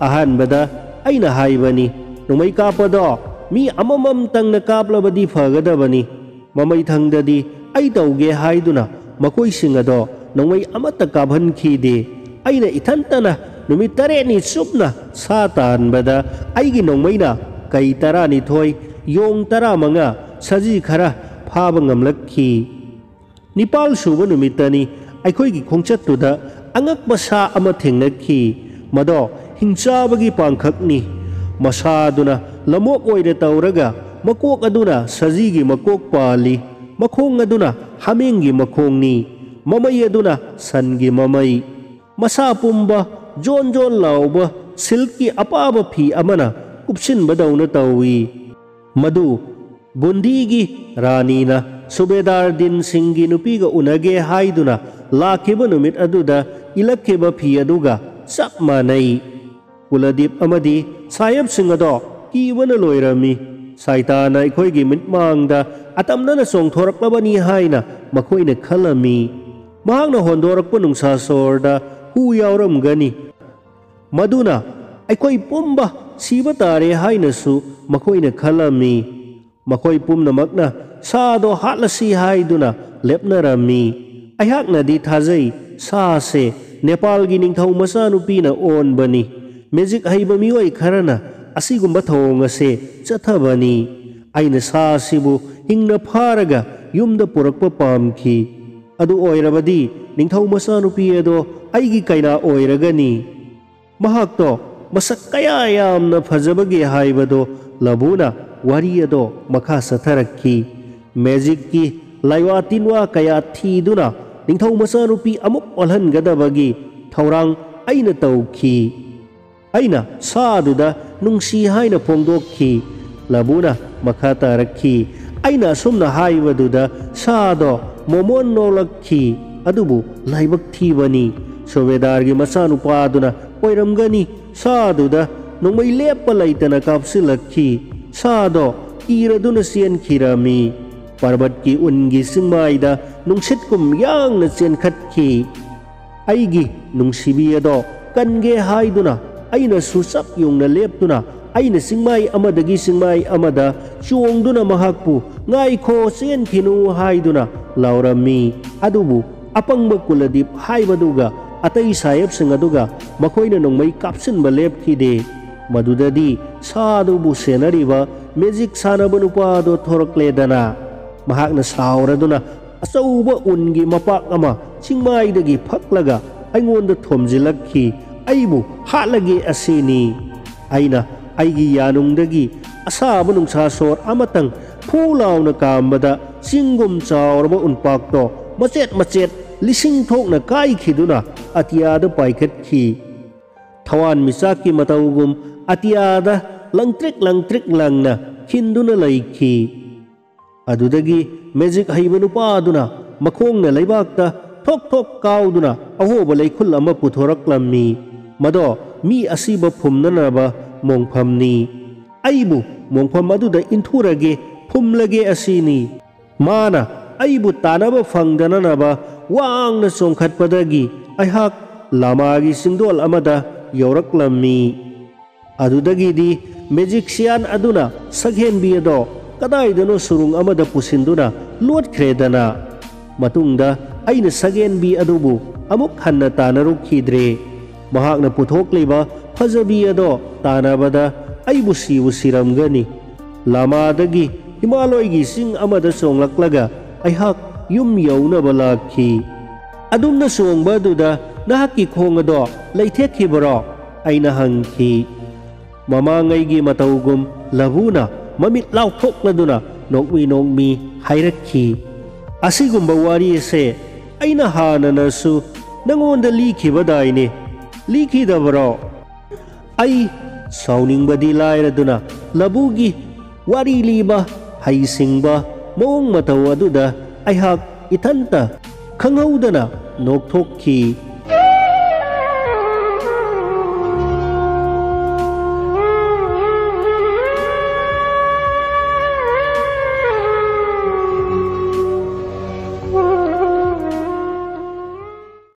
ꯑꯍꯥꯟꯕꯗ ꯑꯩꯅ ꯍꯥꯏꯕꯅꯤ, "ꯅꯣꯡꯃꯩ ꯀꯥꯞꯄꯗꯣ ꯃꯤ ꯑꯃꯃꯝꯇꯪꯅ ꯀꯥꯞꯂꯕꯗꯤ ꯐꯒꯗꯕꯅꯤ"꯫ ꯃꯃꯩꯊꯪꯗꯗꯤ ꯑꯩ ꯇꯧꯒꯦ ꯍꯥꯏꯗꯨꯅ ꯃꯈꯣꯏꯁꯤꯡ ꯑꯗꯣ ꯅꯣꯡꯃꯩ ꯑꯃꯠꯇ ꯀꯥꯞꯍꯟꯈꯤꯗꯦ꯫ ꯑꯩꯅ ꯏꯊꯟꯇꯅ ꯅꯨꯃꯤꯠ ꯇꯔꯦꯠꯅꯤ ꯆꯨꯞꯅ ꯁꯥ ꯇꯥꯟꯕꯗ ꯑꯩꯒꯤ ꯅꯣꯡꯃꯩꯅ ꯀꯩ ꯇꯔꯥꯅꯤꯊꯣꯏ, ꯌꯣꯡ ꯇꯔꯥꯃꯉꯥ, ꯁꯖꯤ ꯈꯔ ꯐꯥꯕ ꯉꯝꯂꯛꯈꯤ꯫ ꯅꯤꯄꯥꯜ ꯁꯨꯕ ꯅꯨꯃꯤꯠꯇꯅꯤ ꯑꯩꯈꯣꯏꯒꯤ ꯈꯣꯡꯆꯠꯇꯨꯗ ꯑꯉꯛꯄ ꯁꯥ ꯑꯃ ꯊꯦꯡꯅꯈꯤ꯫ ꯃꯗꯣ ꯍꯤꯡꯆꯥꯕꯒꯤ ꯄꯥꯡꯈꯛꯅꯤ꯫ ꯃꯁꯥꯗꯨꯅ ꯂꯝꯑꯣꯛ ꯑꯣꯏꯅ ꯇꯧꯔꯒ ꯃꯀꯣꯛ ꯑꯗꯨꯅ ꯁꯖꯤꯒꯤ ꯃꯀꯣꯛ ꯄꯥꯜꯂꯤ꯫ ꯃꯈꯣꯡ ꯑꯗꯨꯅ ꯍꯥꯃꯦꯡꯒꯤ ꯃꯈꯣꯡꯅꯤ꯫ ꯃꯃꯩ ꯑꯗꯨꯅ ꯁꯟꯒꯤ ꯃꯃꯩ꯫ ꯃꯁꯥ ꯄꯨꯝꯕ ꯖꯣꯟ ꯖꯣꯟ ꯂꯥꯎꯕ ꯁꯤꯜꯛꯀꯤ ꯑꯄꯥꯕ ꯐꯤ ꯑꯃꯅ ꯀꯨꯞꯁꯤꯟꯕꯗꯧꯅ ꯇꯧꯏ꯫ ꯃꯗꯨ ꯕꯨꯟꯗꯤꯒꯤ ꯔꯥꯅꯤꯅ ꯁꯨꯕꯦꯗꯥꯔ ꯗꯤꯟ ꯁꯤꯡꯒꯤ ꯅꯨꯄꯤꯒ ꯎꯅꯒꯦ ꯍꯥꯏꯗꯨꯅ ꯂꯥꯛꯈꯤꯕ ꯅꯨꯃꯤꯠ ꯑꯗꯨꯗ ꯏꯜꯂꯛꯈꯤꯕ ꯐꯤ ꯑꯗꯨꯒ ꯆꯞ ꯃꯥꯟꯅꯩ꯫ ꯀꯨꯂꯗꯤꯞ ꯑꯃꯗꯤ ꯁꯥꯍꯦꯕꯁꯤꯡ ꯑꯗꯣ ꯀꯤꯕꯅ ꯂꯣꯏꯔꯝꯃꯤ꯫ ꯁꯥꯏꯇꯥꯅ ꯑꯩꯈꯣꯏꯒꯤ ꯃꯤꯠꯃꯥꯡꯗ ꯑꯇꯝꯅꯅ ꯆꯣꯡꯊꯣꯔꯛꯂꯕꯅꯤ ꯍꯥꯏꯅ ꯃꯈꯣꯏꯅ ꯈꯜꯂꯝꯃꯤ꯫ ꯃꯍꯥꯛꯅ ꯍꯣꯟꯗꯣꯔꯛꯄ ꯅꯨꯡꯁꯥ ꯁꯣꯔꯗ ꯍꯨ ꯌꯥꯎꯔꯝꯒꯅꯤ꯫ ꯃꯗꯨꯅ ꯑꯩꯈꯣꯏ ꯄꯨꯝꯕ ꯁꯤꯕ ꯇꯥꯔꯦ ꯍꯥꯏꯅꯁꯨ ꯃꯈꯣꯏꯅ ꯈꯜꯂꯝꯃꯤ꯫ ꯃꯈꯣꯏ ꯄꯨꯝꯅꯃꯛꯅ ꯁꯥꯗꯣ ꯍꯥꯠꯂꯁꯤ ꯍꯥꯏꯗꯨꯅ ꯂꯦꯞꯅꯔꯝꯃꯤ꯫ ꯑꯩꯍꯥꯛꯅꯗꯤ ꯊꯥꯖꯩ, ꯁꯥꯁꯦ ꯅꯦꯄꯥꯜꯒꯤ ꯅꯤꯡꯊꯧ ꯃꯆꯥꯅꯨꯄꯤꯅ ꯑꯣꯟꯕꯅꯤ꯫ ꯃꯦꯖꯤꯛ ꯍꯩꯕ ꯃꯤꯑꯣꯏ ꯈꯔꯅ ꯑꯁꯤꯒꯨꯝꯕ ꯊꯧꯑꯣꯡ ꯑꯁꯦ ꯆꯠꯊꯕꯅꯤ꯫ ꯑꯩꯅ ꯁꯥ ꯑꯁꯤꯕꯨ ꯍꯤꯡꯅ ꯐꯥꯔꯒ ꯌꯨꯝꯗ ꯄꯨꯔꯛꯄ ꯄꯥꯝꯈꯤ꯫ ꯑꯗꯨ ꯑꯣꯏꯔꯕꯗꯤ ꯅꯤꯡꯊꯧ ꯃꯆꯥꯅꯨꯄꯤ ꯑꯗꯣ ꯑꯩꯒꯤ ꯀꯩꯅꯥ ꯑꯣꯏꯔꯒꯅꯤ꯫ ꯃꯍꯥꯛꯇꯣ ꯃꯁꯛ ꯀꯌꯥ ꯌꯥꯝꯅ ꯐꯖꯕꯒꯦ ꯍꯥꯏꯕꯗꯣ ꯂꯕꯨꯅ ꯋꯥꯔꯤ ꯑꯗꯣ ꯃꯈꯥ ꯆꯠꯊꯔꯛꯈꯤ꯫ ꯃꯦꯖꯤꯛꯀꯤ ꯂꯥꯏꯋꯥ ꯇꯤꯟꯋꯥ ꯀꯌꯥ ꯊꯤꯗꯨꯅ ꯅꯤꯡꯊꯧ ꯃꯆꯥꯅꯨꯄꯤ ꯑꯃꯨꯛ ꯑꯣꯜꯍꯟꯒꯗꯕꯒꯤ ꯊꯧꯔꯥꯡ ꯑꯩꯅ ꯇꯧꯈꯤ꯫ ꯑꯩꯅ ꯁꯥꯗꯨꯗ ꯅꯨꯡꯁꯤ ꯍꯥꯏꯅ ꯐꯣꯡꯗꯣꯛꯈꯤ꯫ ꯂꯕꯨꯅ ꯃꯈꯥ ꯇꯥꯔꯛꯈꯤ, "ꯑꯩꯅ ꯑꯁꯨꯝꯅ ꯍꯥꯏꯕꯗꯨꯗ ꯁꯥꯗꯣ ꯃꯣꯃꯣꯟ ꯅꯣꯛꯂꯛꯈꯤ꯫ ꯑꯗꯨꯕꯨ ꯂꯥꯏꯕꯛ ꯊꯤꯕꯅꯤ, ꯁꯨꯕꯦꯗꯥꯔꯒꯤ ꯃꯆꯥꯅꯨꯄꯥꯗꯨꯅ ꯑꯣꯏꯔꯝꯒꯅꯤ ꯁꯥꯗꯨꯗ ꯅꯣꯡꯃꯩ ꯂꯦꯞꯄ ꯂꯩꯇꯅ ꯀꯥꯞꯁꯤꯜꯂꯛꯈꯤ꯫ ꯁꯥꯗꯣ ꯀꯤꯔꯗꯨꯅ ꯆꯦꯟꯈꯤꯔꯝꯃꯤ꯫ ꯄꯔꯕꯠꯀꯤ ꯎꯟꯒꯤ ꯆꯤꯡꯃꯥꯏꯗ ꯅꯨꯡꯁꯤꯠꯀꯨꯝ ꯌꯥꯡꯅ ꯆꯦꯟꯈꯠꯈꯤ꯫ ꯑꯩꯒꯤ ꯅꯨꯡꯁꯤꯕꯤ ꯑꯗꯣ ꯀꯟꯒꯦ ꯍꯥꯏꯗꯨꯅ ꯑꯩꯅꯁꯨ ꯆꯞ ꯌꯨꯡꯅ ꯂꯦꯞꯇꯨꯅ ꯑꯩꯅ ꯆꯤꯡꯃꯥꯏ ꯑꯃꯗꯒꯤ ꯆꯤꯡꯃꯥꯏ ꯑꯃꯗ ꯆꯣꯡꯗꯨꯅ ꯃꯍꯥꯛꯄꯨ 'ꯉꯥꯏꯈꯣ, ꯆꯦꯟꯈꯤꯅꯨ' ꯍꯥꯏꯗꯨꯅ ꯂꯥꯎꯔꯝꯃꯤ꯫ ꯑꯗꯨꯕꯨ ꯑꯄꯪꯕ ꯀꯨꯂꯗꯤꯞ ꯍꯥꯏꯕꯗꯨꯒ ꯑꯇꯩ ꯁꯥꯍꯦꯕꯁꯤꯡ ꯑꯗꯨꯒ ꯃꯈꯣꯏꯅ ꯅꯣꯡꯃꯩ ꯀꯥꯞꯁꯤꯟꯕ ꯂꯦꯞꯈꯤꯗꯦ꯫ ꯃꯗꯨꯗꯗꯤ ꯁꯥꯗꯨꯕꯨ ꯁꯦꯟꯅꯔꯤꯕ ꯃꯦꯖꯤꯛ ꯁꯥꯟꯅꯕ ꯅꯨꯄꯥ ꯑꯗꯣ ꯊꯣꯔꯛꯂꯦꯗꯅ꯫ ꯃꯍꯥꯛꯅ ꯁꯥꯎꯔꯗꯨꯅ ꯑꯆꯧꯕ ꯎꯟꯒꯤ ꯃꯄꯥꯛ ꯑꯃ ꯆꯤꯡꯃꯥꯏꯗꯒꯤ ꯐꯛꯂꯒ ꯑꯩꯉꯣꯟꯗ ꯊꯣꯝꯖꯤꯜꯂꯛꯈꯤ꯫ ꯑꯩꯕꯨ ꯍꯥꯠꯂꯒꯦ ꯑꯁꯤꯅꯤ꯫ ꯑꯩꯅ ꯑꯩꯒꯤ ꯌꯥꯅꯨꯡꯗꯒꯤ ꯑꯁꯥꯕ ꯅꯨꯡꯁꯥ ꯁꯣꯔ ꯑꯃꯇꯪ ꯐꯨ ꯂꯥꯎꯅ ꯀꯥꯝꯕꯗ ꯆꯤꯡꯒꯨꯝ ꯆꯥꯎꯔꯕ ꯎꯟꯄꯥꯛꯇꯣ ꯃꯆꯦꯠ ꯃꯆꯦꯠ ꯂꯤꯁꯤꯡ ꯊꯣꯛꯅ ꯀꯥꯏꯈꯤꯗꯨꯅ ꯑꯇꯤꯌꯥꯗ ꯄꯥꯏꯈꯠꯈꯤ꯫ ꯊꯋꯥꯟꯃꯤꯆꯥꯛꯀꯤ ꯃꯇꯧꯒꯨꯝ ꯑꯇꯤꯌꯥꯗ ꯂꯪꯇ꯭ꯔꯤꯛ ꯂꯪꯇ꯭ꯔꯤꯛ ꯂꯪꯅ ꯈꯤꯟꯗꯨꯅ ꯂꯩꯈꯤ꯫ ꯑꯗꯨꯗꯒꯤ ꯃꯦꯖꯤꯛ ꯍꯩꯕ ꯅꯨꯄꯥ ꯑꯗꯨꯅ ꯃꯈꯣꯡꯅ ꯂꯩꯕꯥꯛꯇ ꯊꯣꯛ ꯊꯣꯛ ꯀꯥꯎꯗꯨꯅ ꯑꯍꯣꯕ ꯂꯩꯈꯨꯜ ꯑꯃ ꯄꯨꯊꯣꯔꯛꯂꯝꯃꯤ꯫ ꯃꯗꯣ ꯃꯤ ꯑꯁꯤꯕ ꯐꯨꯝꯅꯅꯕ ꯃꯣꯡꯐꯝꯅꯤ꯫ ꯑꯩꯕꯨ ꯃꯣꯡꯐꯝ ꯑꯗꯨꯗ ꯏꯟꯊꯨꯔꯒꯦ, ꯐꯨꯝꯂꯒꯦ ꯑꯁꯤꯅꯤ꯫ ꯃꯥꯅ ꯑꯩꯕꯨ ꯇꯥꯟꯅꯕ ꯐꯪꯗꯅꯅꯕ ꯋꯥꯡꯅ ꯆꯣꯡꯈꯠꯄꯗꯒꯤ ꯑꯩꯍꯥꯛ ꯂꯥꯃꯥꯒꯤ ꯆꯤꯡꯗꯣꯜ ꯑꯃꯗ ꯌꯧꯔꯛꯂꯝꯃꯤ꯫ ꯑꯗꯨꯗꯒꯤꯗꯤ ꯃꯦꯖꯤꯛꯁꯤꯌꯥꯟ ꯑꯗꯨꯅ ꯁꯛꯍꯦꯟꯕꯤ ꯑꯗꯣ ꯀꯗꯥꯏꯗꯅꯣ ꯁꯨꯔꯨꯡ ꯑꯃꯗ ꯄꯨꯁꯤꯟꯗꯨꯅ ꯂꯣꯠꯈ꯭ꯔꯦꯗꯅ꯫ ꯃꯇꯨꯡꯗ ꯑꯩꯅ ꯁꯛꯍꯦꯟꯕꯤ ꯑꯗꯨꯕꯨ ꯑꯃꯨꯛ ꯍꯟꯅ ꯇꯥꯟꯅꯔꯨꯈꯤꯗ꯭ꯔꯦ꯫ ꯃꯍꯥꯛꯅ ꯄꯨꯊꯣꯛꯂꯤꯕ ꯐꯖꯕꯤ ꯑꯗꯣ ꯇꯥꯟꯅꯕꯗ ꯑꯩꯕꯨ ꯁꯤꯕꯨ ꯁꯤꯔꯝꯒꯅꯤ꯫ ꯂꯥꯃꯥꯗꯒꯤ ꯍꯤꯃꯥꯂꯣꯏꯒꯤ ꯆꯤꯡ ꯑꯃꯗ ꯆꯣꯡꯂꯛꯂꯒ ꯑꯩꯍꯥꯛ ꯌꯨꯝ ꯌꯧꯅꯕ ꯂꯥꯛꯈꯤ꯫ "ꯑꯗꯨꯝꯅ ꯆꯣꯡꯕ ꯑꯗꯨꯗ ꯅꯍꯥꯛꯀꯤ ꯈꯣꯡ ꯑꯗꯣ ꯂꯩꯊꯦꯛꯈꯤꯕꯔꯣ?" ꯑꯩꯅ ꯍꯪꯈꯤ꯫ ꯃꯃꯥꯡꯉꯩꯒꯤ ꯃꯇꯧꯒꯨꯝ ꯂꯕꯨꯅ ꯃꯃꯤꯠ ꯂꯥꯎꯊꯣꯛꯂꯗꯨꯅ ꯅꯣꯛꯃꯤ ꯅꯣꯛꯃꯤ ꯍꯥꯏꯔꯛꯈꯤ, "ꯑꯁꯤꯒꯨꯝꯕ ꯋꯥꯔꯤ ꯑꯁꯦ ꯑꯩꯅ ꯍꯥꯟꯅꯅꯁꯨ ꯅꯉꯣꯟꯗ ꯂꯤꯈꯤꯕꯗꯥꯏꯅꯦ, ꯂꯤꯈꯤꯗꯕꯔꯣ?" ꯑꯩ ꯁꯥꯎꯅꯤꯡꯕꯗꯤ ꯂꯥꯏꯔꯗꯨꯅ ꯂꯕꯨꯒꯤ ꯋꯥꯔꯤ ꯂꯤꯕ ꯍꯩꯁꯤꯡꯕ ꯃꯑꯣꯡ ꯃꯇꯧ ꯑꯗꯨꯗ ꯑꯩꯍꯥꯛ ꯏꯊꯟꯇ ꯈꯪꯍꯧꯗꯅ ꯅꯣꯛꯊꯣꯛꯈꯤ꯫